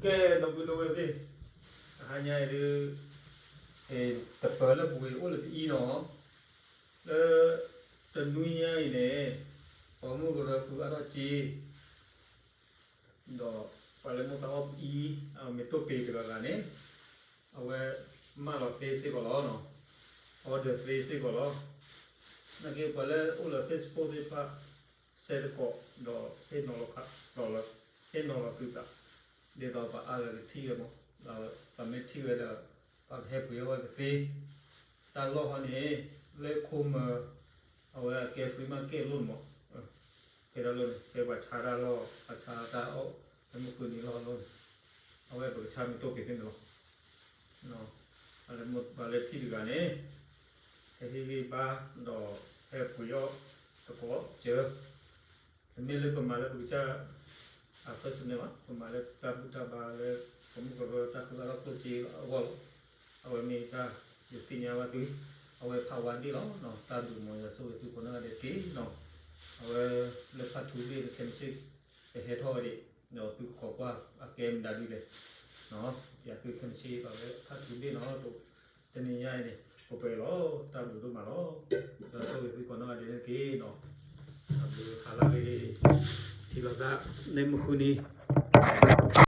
ကဲ ဒီပုၢ်ဒီဝဲၢ်သ့ၣ်, တဟါညါအံၤဒုး တပၢၤလၢပူၤဝံၤအိၣ်လၢပအံၤနီၤ, လၢ တနွံညါအံၤန့ၣ် ပိာ်မုၣ်ကရၢဃုအါထီၣ်စ့ ဒီးပှၤလၢမိၢ်သးအီၣ်ပအံၤ အမ့ၢ်တိၢ်ပ့ၤတဂၤဂၤန့ၣ် အဝဲမၢလီၤသ့စ့ၢ်ကီးလီၤ. order သ့စ့ၢ်ကီးလီၤ. နာ်က့ပှၤလၢအိၣ်လၢ Facebook သ့ၣ်တဖၣ် စဲတကိး ဒီးဟ့ၣ်နီၤလီၤခးလီၤလၢ ဟ့ၣ်နီၤလီၤသုသး ဒ်သိးပှၤအါဂၤကထံၣ်ဝဲမး, ပမ့ၢ်ထံၣ်ဝဲဒီး ပှၤကဟဲပှ့ၤအီၣ်ဝဲကသ့ တၢ်လီၢ်ဟီန့ၣ် လၢခိမၢၤ အဝဲအကဲ free market လိၣ်န့ၣ်မး, ကဲတၢ်လိၣ်န့ၣ် ကဲပှၤဆါတၢ်လီၢ် ပှၤဆါတၢ်အီၣ် လၢမုၢ်ဃုနံၤလီၢ်လိၣ်န့ၣ် အဝဲပကဆါမ့ၢ်တိၢ်က့ၤဖဲန့ၣ်လီၤ. ပှၤလၢထံၣ်တဂၤန့ၣ် ဟဲဟ့ၣ်ဂံၢ်ဘါ ဒီးဟဲပှ့ၤအီၣ်သကိးစၢၤ တမ့ၢ်လၢပမၤလၢပကစၢ် အ personal ဘၣ်, ပမၤလၢတၢ်ဘူၣ်တၢ်ဘါလၢ ပမုၢ်ကရၢတၢ်ဃုအါထီၣ်ကျိၣ်စ့အဂီၢ်လီၤ. အဝဲမ့ၢ်တၢ်ယသ့ၣ်ညါဘၣ်သု, အဝဲဖးဝါဒ့ၣ်လီၤ. တၢ်ဒုးမ့ၢ်ယွၤဆိၣ်ဂ့ၤသုကိးနီၢ်ဂၤဒဲးတက့ၢ်နီၤ. အဝဲလၢဖးထူဒ့ၣ်န့ၣ် ခဲမုၢ်ဆ့ၣ် ကဟဲထီၣ်ဝဲဒၣ်, ဒီးသုကခိးကွၢ်အကဲမတၤဒုလဲၣ် ယသုခဲမုၢ်ဆ့ၣ် အဝဲဖးထူဒ့ၣ်နီၤ တနံၤညါအံၤန့ၣ် ပပှဲၤလီၤ တၢ်ဘျုးဒိၣ်မးလီၤ. ယွၤဆိၣ်ဂ့ၤသုကိးနီၢ်ဂၤဒဲးန့ၣ်တက့ၢ်နီၤ. တၢ်ဘျုးဟါလၢအဂ့ၤ ထံၣ်လိာ်သးလၢမုၢ်ဃုနံၤ